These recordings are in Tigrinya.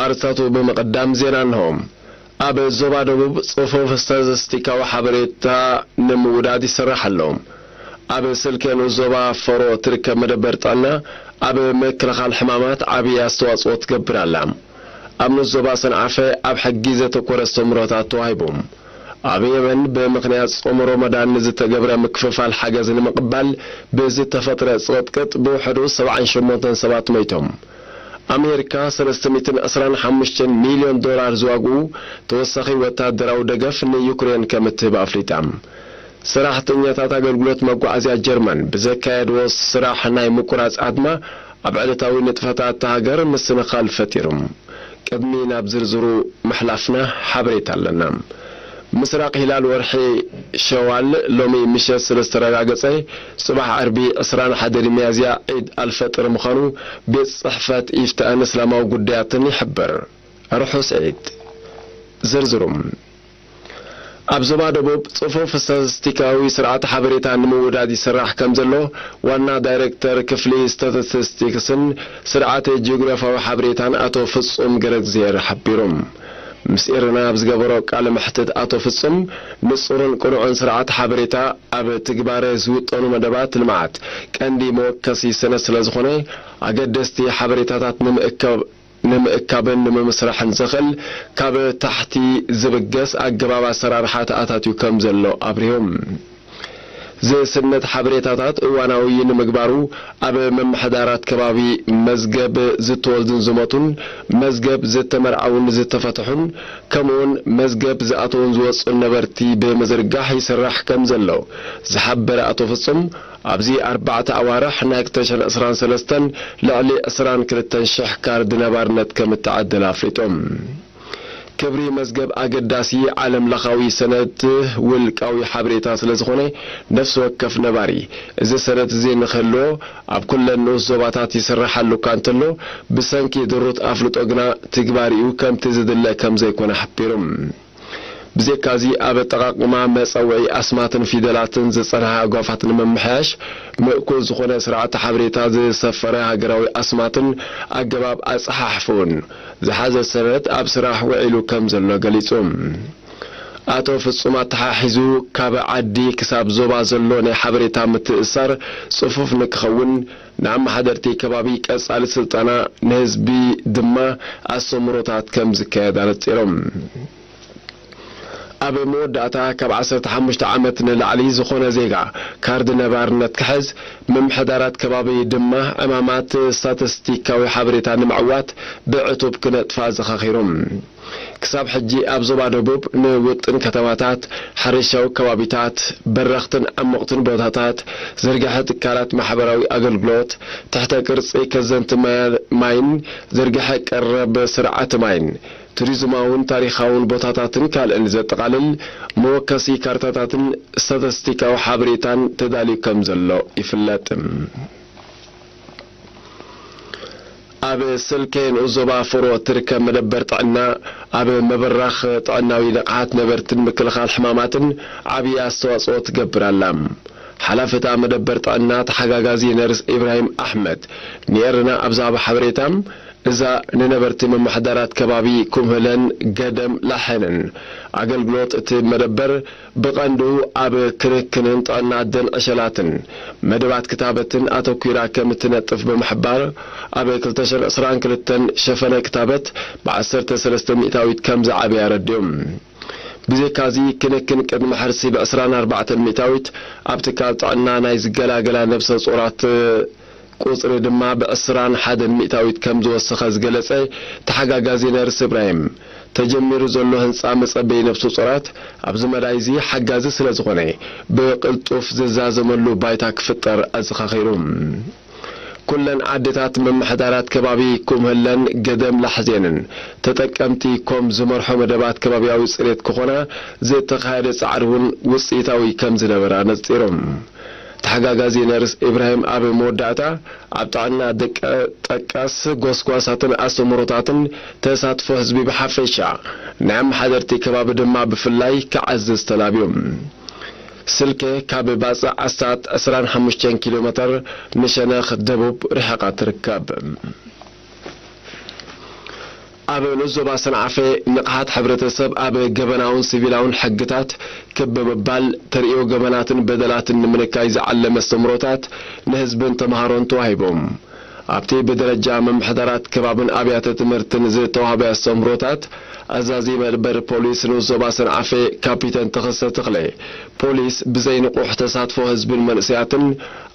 ኣርእስታቱ ብምቕዳም ዜና እንሆ። ኣብ ዞባ ደቡብ ጽፉፍ ስታቲስቲካዊ ሓበሬታ ንምውዳድ ይስራሕ ኣሎ። ኣብ ስልከ ንኡስ ዞባ ፈሮ እትርከብ መደበር ጥዕና ኣብ ምክልኻል ሕማማት ዓብዪ ኣስተዋጽኦ ትገብር ኣላ። ኣብ ንኡስ ዞባ ሰንዓፈ ኣብ ሕጊ ዘተኮረ ኣስተምህሮታት ተዋሂቡ። ኣብ የመን ብምኽንያት ጾም ሮመዳን ንዝተገብረ ምክፍፋል ሓገዝ ንምቕባል ብዝተፈጥረ ጽቕጥቅጥ ብውሕዱ ሰብዓን ሸሞንተን ሰባት ሞይቶም። ኣሜሪካ ሰለስተ ሚእትን ዕስራን ሓሙሽተን ሚልዮን ዶላር ዝዋግኡ ተወሳኺ ወታደራዊ ደገፍ ንዩክሬን ከም እትህብ ኣፍሊጣ። ሰራሕተኛታት ኣገልግሎት መጓዓዝያ ጀርመን ብዘካየድዎ ስራሕ ናይ ምቁራጽ ኣድማ ኣብ ዕለታዊ ንጥፈታት እታ ሃገር ምስንኻል ፈጢሩ። ቅድሚ ናብ ዝርዝሩ ምሕላፍና ሓበሬታ ኣለና። ምስራቕ ሂላል ወርሒ ሸዋል ሎሚ ምሸት ስለ ዝተረጋገጸ፣ ጽባሕ ዓርቢ ዕስራን ሓደን ሚያዝያ ዒድ ኣልፈጥር ምዃኑ ቤት ጽሕፈት ኢፍታእን እስላማዊ ጉዳያትን ይሕብር። ርሑስ ዒድ። ዝርዝሩ። ኣብ ዞባ ደቡብ ጽፉፍ ስታቲስቲካዊ ስርዓት ሓበሬታ ንምውዳድ ይስራሕ ከም ዘሎ ዋና ዳይሬክተር ክፍሊ ስታቲስቲክስን ስርዓት ጂኦግራፊያዊ ሓበሬታን ኣቶ ፍጹም ገረግዚሔር ሓቢሩ። ምስ ኤረና ኣብ ዝገበሮ ቃለ መሕትት ኣቶ ፍጹም፣ ንጹርን ቅኑዕን ስርዓት ሓበሬታ ኣብ ትግባረ ዝውጠኑ መደባት ልምዓት ቀንዲ መወከሲ ሰነድ ስለ ዝኾነ፣ ኣገደስቲ ሓበሬታታት ንምእካብ ንምእካብን ንምምስራሕን ዘኽእል ካብ ታሕቲ ዝብገስ ኣገባብ ኣሰራርሓ ተኣታትዩ ከም ዘሎ ኣብሪሆም። ዝስነድ ሓበሬታታት እዋናዊ ንምግባሩ ኣብ ምምሕዳራት ከባቢ መዝገብ ዝተወልዱን ዝሞቱን፣ መዝገብ ዝተመርዓውን ዝተፈትሑን፣ ከምኡውን መዝገብ ዝኣተውን ዝወጹን ነበርቲ ብምዝርጋሕ ይስራሕ ከም ዘሎ ዝሓበረ ኣቶ ፍጹም፣ ኣብዚ ኣርባዕተ ኣዋርሕ ናይ ክልተ ሽሕን ዕስራን ሰለስተን ልዕሊ ዕስራን ክልተን ሽሕ ካርድ ነባርነት ከም እተዓደለ ኣፍሊጦም። ክብሪ መዝገብ ኣገዳሲ ዓለም ለኻዊ ሰነድ ውልቃዊ ሓበሬታ ስለ ዝኾነ፣ ነፍሲ ወከፍ ነባሪ እዚ ሰነድ እዚ ንክህልዎ ኣብ ኩለን ንኡስ ዞባታት ይስርሓሉ እኳ እንተሎ፣ ብሰንኪ ድሩት ኣፍልጦ ግና ትግባሪኡ ከምቲ ዝድለ ከም ዘይኮነ ሓቢሮም። ብዘይካዚ ኣብ ኣጠቓቕማ መጸውዒ ኣስማትን ፊደላትን ዝጸንሐ ኣጓፋት ንምምሕያሽ ምእኩል ዝኾነ ስርዓተ ሓበሬታ ዝሰፈረ ሃገራዊ ኣስማትን ኣገባብ ኣጸሓሕፍኡን ዝሓዘ ሰነድ ኣብ ስራሕ ውዒሉ ከም ዘሎ ገሊጹ። ኣቶ ፍጹም ኣተሓሒዙ፣ ካብ ዓዲ ክሳብ ዞባ ዘሎ ናይ ሓበሬታ ምትእስሳር ጽፉፍ ንክኸውን ንኣመሓደርቲ ከባቢ ቀጻሊ ስልጠና፣ ንህዝቢ ድማ ኣስተምህሮታት ከም ዝካየድ ኣነጺሮም። ኣብ መወዳእታ፣ ካብ ዓሰርተ ሓሙሽተ ዓመት ንላዕሊ ዝኾነ ዜጋ ካርድ ነባርነት ክሕዝ፣ ምምሕዳራት ከባቢ ድማ ዕማማት ስታቲስቲካዊ ሓበሬታ ንምዕዋት ብዕቱብ ክነጥፋ ኣዘኻኺሮም። ክሳብ ሕጂ ኣብ ዞባ ደቡብ ንውጥን ከተማታት፣ ሕርሻዊ ከባቢታት፣ በረኽትን ዓሞቕትን ቦታታት፣ ዝርግሐ ትካላት ማሕበራዊ ኣገልግሎት፣ ትሕተ ቅርጺ ከዘንቲ ማያ-፣ ማይን ዝርግሐ ቀረብ ስርዓተ ማይን፣ ቱሪዝማውን ታሪኻውን ቦታታትን ካልእን ዘጠቓልል መወከሲ ካርታታትን ስታቲስቲካዊ ሓበሬታን ተዳልዩ ከም ዘሎ ይፍለጥ። ኣብ ስልከ ንኡስ ዞባ ፍሮ እትርከብ መደበር ጥዕና፣ ኣብ ምብራኽ ጥዕናዊ ንቕሓት ነበርትን ምክልኻል ሕማማትን ዓብዪ ኣስተዋጽኦ ትገብር ኣላ። ሓላፊ እታ መደበር ጥዕና ተሓጋጋዚ ነርስ ኢብራሂም ኣሕመድ ንኤረና ኣብ ዝሃቦ ሓበሬታ፣ እዛ ንነበርቲ ምምሕዳራት ከባቢ ኩምህለን ገደም ላሕንን ኣገልግሎት እትህብ መደበር ብቐንዱ ኣብ ክንክንን ጥዕና ኣደን ዕሸላትን መደባት ክታበትን ኣተኲራ ከም እትነጥፍ ብምሕባር፣ ኣብ ክልተ ሽሕን ዕስራን ክልተን ሸፈነ ክታበት ብዓሰርተ ሰለስተ ሚእታዊት ከም ዝዓበየ ኣረዲኦም። ብዘይካዚ፣ ክንክን ቅድመ ሕርሲ ብዕስራን ኣርባዕተን ሚእታዊት ኣብ ትካል ጥዕና ናይ ዝገላገላ ነብሰ ጾራት ቁጽሪ ድማ ብዕስራን ሓደን ሚእታዊት ከም ዝወሰኸ ዝገለጸ ተሓጋጋዚ ነርስ እብራሂም፣ ተጀሚሩ ዘሎ ህንጻ መጸበዪ ነብሰ ጾራት ኣብዚ መዳይ እዚ ሓጋዚ ስለ ዝኾነ፣ ብቕልጡፍ ዝዛዘመሉ ባይታ ክፍጠር ኣዘኻኺሩ። ኩለን ዓድታት ምምሕዳራት ከባቢ ኩምህለን ገደም ላሕዜንን ተጠቀምቲ ኮም ዝመርሖ መደባት ከባቢያዊ ጽሬት ክኾና ዝተኻየደ ጻዕሪ እውን ውጽኢታዊ ከም ዝነበረ ኣነጺሮም። ተሓጋጋዚ ነርስ ኢብራሂም ኣብ መወዳእታ፣ ኣብ ጥዕና ደቀ ጠቀስ ጎስጓሳትን ኣስተምህሮታትን ተሳትፎ ህዝቢ ብሓፈሻ፣ ናይ ኣመሓደርቲ ከባቢ ድማ ብፍላይ ክዓዝዝ ተላብዮም። ስልከ ካብ ባጽዕ ኣስታት ዕስራን ሓሙሽተን ኪሎ ሜተር ንሸነኽ ደቡብ ርሒቓ ትርከብ። ኣብ ንኡስ ዞባ ሰንዓፈ ንቕሓት ሕብረተሰብ ኣብ ገበናውን ሲቪላውን ሕግታት ክብ ብምባል ተርእዮ ገበናትን በደላትን ንምንካይ ዝዓለመ ኣስተምህሮታት ንህዝብን ተምሃሮን ተዋሂቦም። ኣብቲ ብደረጃ ምምሕዳራት ከባብን ኣብያተ ትምህርትን ዝተዋህበ ኣስተምህሮታት፣ ኣዛዚ መደበር ፖሊስ ንኡስ ዞባ ሰንዓፈ ካፒተን ተኸስተ ተኽለ፣ ፖሊስ ብዘይ ንቑሕ ተሳትፎ ህዝብን መንእሰያትን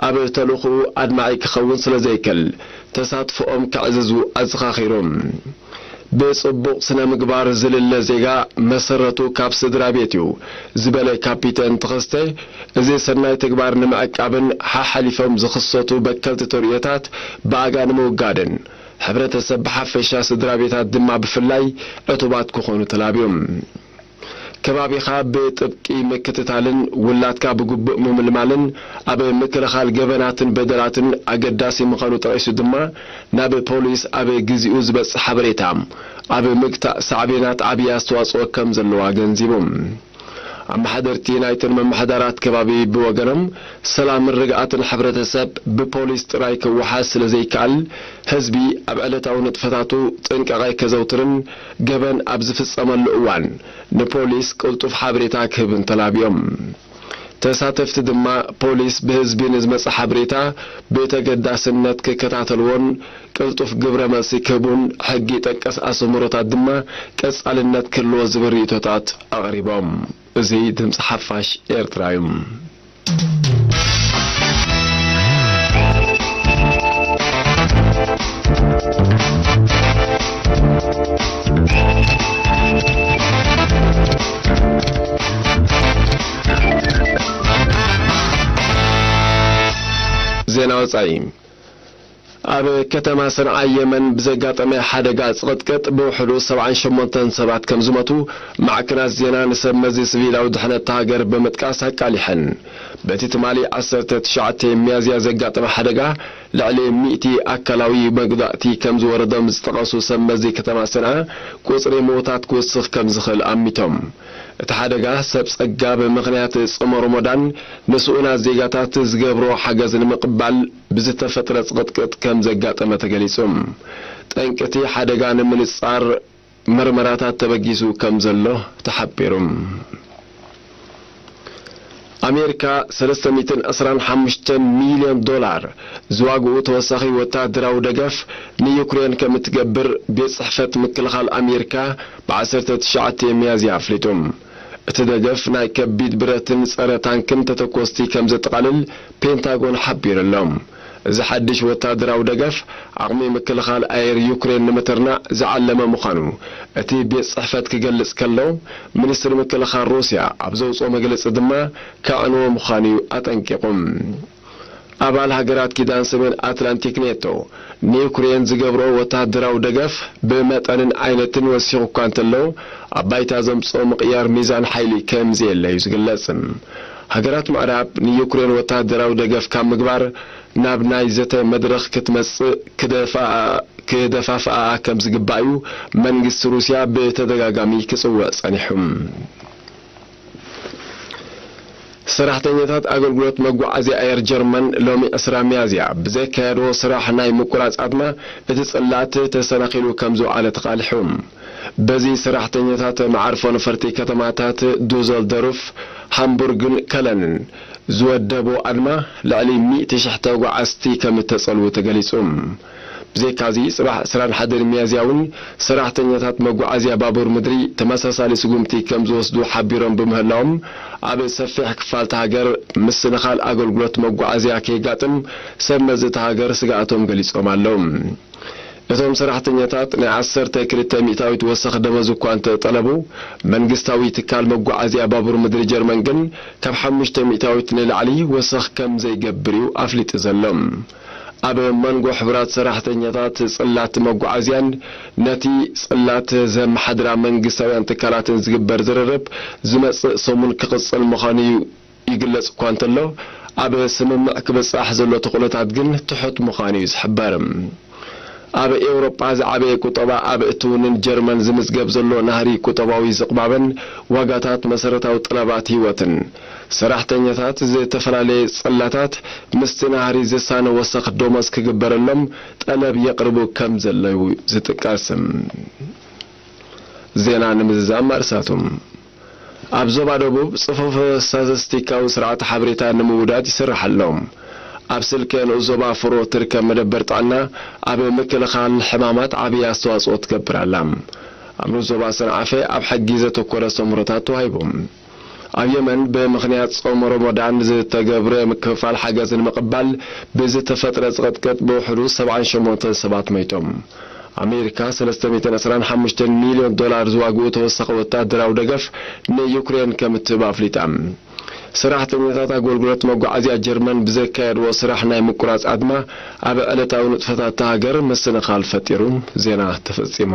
ኣብ ተልእኾኡ ኣድማዒ ክኸውን ስለ ዘይክእል፣ ተሳትፎኦም ከዕዝዙ ኣዘኻኺሮም። ብጽቡቕ ስነ ምግባር ዝልለ ዜጋ መሰረቱ ካብ ስድራ ቤት እዩ ዝበለ ካፒተን ተኸስተ፣ እዚ ሰናይ ተግባር ንምዕቃብን ሓሓሊፎም ዝኽሰቱ በከልቲ ተርእዮታት ብኣጋ ንምውጋድን፣ ሕብረተሰብ ብሓፈሻ ስድራ ቤታት ድማ ብፍላይ ዕቱባት ክኾኑ ተላብዮም። ከባቢኻ ብጥብቂ ምክትታልን ውላድካ ብግቡእ ምምልማልን ኣብ ምክልኻል ገበናትን በደላትን ኣገዳሲ ምዃኑ ጠቒሱ ድማ፣ ናብ ፖሊስ ኣብ ግዜኡ ዝበጽሕ ሓበሬታ ኣብ ምግታእ ሳዕቤናት ዓብዪ ኣስተዋጽኦ ከም ዘለዎ ኣገንዚቡ። ኣመሓደርቲ ናይተን መመሓዳራት ከባቢ ብወገኖም፣ ሰላምን ርግኣትን ሕብረተሰብ ብፖሊስ ጥራይ ክወሓስ ስለ ዘይከኣል፣ ህዝቢ ኣብ ዕለታዊ ንጥፈታቱ ጥንቃቐ ከዘውትርን ገበን ኣብ ዝፍጸመሉ እዋን ንፖሊስ ቅልጡፍ ሓበሬታ ክህብን ተላብዮም። ተሳተፍቲ ድማ፣ ፖሊስ ብህዝቢ ንዝመጽእ ሓበሬታ ብተገዳስነት ክከታተልዎን ቅልጡፍ ግብረ መልሲ ክህቡን ሕጊ ጠቀስ ኣስምሮታት ድማ ቀጻልነት ክህልዎ ዝብል ርእይቶታት ኣቕሪቦም። እዚ ድምጺ ሓፋሽ ኤርትራ እዩ። ዜና ወጻኢ። ኣብ ከተማ ሰንዓ የመን ብዘጋጠመ ሓደጋ ጽቕጥቅጥ ብውሕዱ ሰብዓን ሸሞንተን ሰባት ከም ዝሞቱ ማዕከናት ዜና ንሰብ መዚ ሲቪላዊ ድሕነት እታ ሃገር ብምጥቃስ ኣቃሊሐን። በቲ ትማሊ ዓሰርተ ትሽዓተ ሚያዝያ ዘጋጠመ ሓደጋ ልዕሊ ሚእቲ ኣካላዊ መጉዳእቲ ከም ዝወረዶም ዝጠቐሱ ሰብ መዚ ከተማ ሰንዓ፣ ቁጽሪ ምዉታት ክውስኽ ከም ዝኽእል ኣሚቶም። እቲ ሓደጋ ሰብ ጸጋ ብምኽንያት ጾመ ሮሞዳን ንስኡናት ዜጋታት ዝገብሮ ሓገዝ ንምቕባል ብዝተፈጥረ ጽቕጥቅጥ ከም ዘጋጠመ ተገሊጹ። ጠንቂ እቲ ሓደጋ ንምንጻር መርመራታት ተበጊሱ ከም ዘሎ ተሓቢሩ። ኣሜሪካ ሰለስተ ሚእትን ዕስራን ሓሙሽተን ሚልዮን ዶላር ዝዋግኡ ተወሳኺ ወታደራዊ ደገፍ ንዩክሬን ከም እትገብር ቤት ጽሕፈት ምክልኻል ኣሜሪካ ብዓሰርተ ትሽዓተ ሚያዝያ ኣፍሊጡ። እቲ ደገፍ ናይ ከቢድ ብረትን ጸረ ታንክን ተተኮስቲ ከም ዘጠቓልል ፔንታጎን ሓቢሩ ኣሎ። እዚ ሓድሽ ወታደራዊ ደገፍ፣ ዓቕሚ ምክልኻል ኣየር ዩክሬን ንምትርናዕ ዝዓለመ ምዃኑ እቲ ቤት ጽሕፈት ክገልጽ ከሎ፣ ሚኒስትሪ ምክልኻል ሩስያ ኣብ ዘውጽኦ መግለጺ ድማ ከዕንዎ ምዃኑ እዩ ኣጠንቂቑ። ኣባል ሃገራት ኪዳን ሰሜን ኣትላንቲክ ኔቶ ንዩክሬን ዝገብሮ ወታደራዊ ደገፍ ብመጠንን ዓይነትን ወሲኹ እኳ እንተሎ፣ ኣብ ባይታ ዘምጽኦ ምቕያር ሚዛን ሓይሊ ከም ዘየለ እዩ ዝግለጽ። ሃገራት ምዕራብ ንዩክሬን ወታደራዊ ደገፍ ካብ ምግባር ናብ ናይ ዘተ መድረኽ ክትመጽእ ክደፋ-፣ ክደፋፍኣ ከም ዝግባእ እዩ መንግስቲ ሩስያ ብተደጋጋሚ ክጽውዕ ጸኒሑ። ሰራሕተኛታት ኣገልግሎት መጓዓዝያ ኣየር ጀርመን ሎሚ ዕስራ ሚያዝያ ብዘካየድዎ ስራሕ ናይ ምቁራጽ ኣድማ፣ እቲ ጽላት ተሰናኺሉ ከም ዝወዓለ ተቓሊሑ። በዚ ሰራሕተኛታት መዓርፎ ነፈርቲ ከተማታት ዱዘልዶርፍ፣ ሃምቡርግን ከለንን ዝወደቦ ኣድማ፣ ልዕሊ ሚእቲ ሽሕ ተጓዓዝቲ ከም እተጸልዉ ተገሊጹ። ብዘይካዚ፣ ጽባሕ ዕስራን ሓደን ሚያዝያ እውን ሰራሕተኛታት መጓዓዝያ ባቡር ምድሪ ተመሳሳሊ ስጉምቲ ከም ዝወስዱ ሓቢሮም ብምህላዎም፣ ኣብ ሰፊሕ ክፋል እታ ሃገር ምስንኻል ኣገልግሎት መጓዓዝያ ከየጋጥም ሰብ መዚ እታ ሃገር ስግኣቶም ገሊጾም ኣለዉ። እቶም ሰራሕተኛታት ናይ ዓሰርተ ክልተ ሚእታዊት ወሰኽ ደመወዝ እኳ እንተጠለቡ፣ መንግስታዊ ትካል መጓዓዝያ ባቡር ምድሪ ጀርመን ግን ካብ ሓሙሽተ ሚእታዊት ንላዕሊ ወሰኽ ከም ዘይገብር እዩ ኣፍሊጡ ዘሎ። ኣብ መንጎ ሕቡራት ሰራሕተኛታት ጽላት መጓዓዝያን ነቲ ጽላት ዘመሓድራ መንግስታውያን ትካላትን ዝግበር ዝርርብ ዝመጽእ ሰሙን ክቕጽል ምዃኑ እዩ ይግለጽ እኳ እንተሎ፣ ኣብ ስምምዕ ክብጻሕ ዘሎ ተኽእሎታት ግን ትሑት ምዃኑ እዩ ዝሕበር። ኣብ ኤውሮጳ ዝዓበየ ቁጠባ ኣብ እትውንን ጀርመን ዝምዝገብ ዘሎ ናህሪ ቁጠባዊ ዝቕባበን ዋጋታት መሰረታዊ ጠለባት ህይወትን፣ ሰራሕተኛታት ዝተፈላለየ ጽላታት ምስቲ ናህሪ ዝሳነ ወሰኽ ደሞዝ ክግበረሎም ጠለብ የቕርቡ ከም ዘለዉ ዝጥቀስ። ዜና ንምዝዛም ኣርእስታቱ። ኣብ ዞባ ደቡብ ጽፉፍ ስታቲስቲካዊ ስርዓት ሓበሬታ ንምውዳድ ይስራሕ ኣሎ። ኣብ ስልከ ንኡስ ዞባ ፍሮ እትርከብ መደበር ጥዕና ኣብ ምክልኻል ሕማማት ዓብዪ ኣስተዋጽኦ ትገብር ኣላ። ኣብ ንኡስ ዞባ ሰንዓፈ ኣብ ሕጊ ዘተኮረ ሰምሮታት ተዋሂቡ። ኣብ የመን ብምኽንያት ጾም ረመዳን ዝተገብረ ምክፍፋል ሓገዝ ንምቕባል ብዝተፈጥረ ጽቕጥቅጥ ብውሕዱ ሰብዓን ሸሞንተን ሰባት መይቶም። ኣሜሪካ ሰለስተ ሚእትን ዕስራን ሓሙሽተን ሚልዮን ዶላር ዝዋግኡ ተወሳኺ ወታደራዊ ደገፍ ንዩክሬን ከም እትህብ ኣፍሊጣ። ሰራሕተኛታት ኣገልግሎት መጓዓዝያ ጀርመን ብዘካየድዎ ስራሕ ናይ ምቁራጽ ኣድማ ኣብ ዕለታዊ ንጥፈታት እታ ሃገር ምስንኻል ፈጢሩ። ዜና ተፈጺሙ።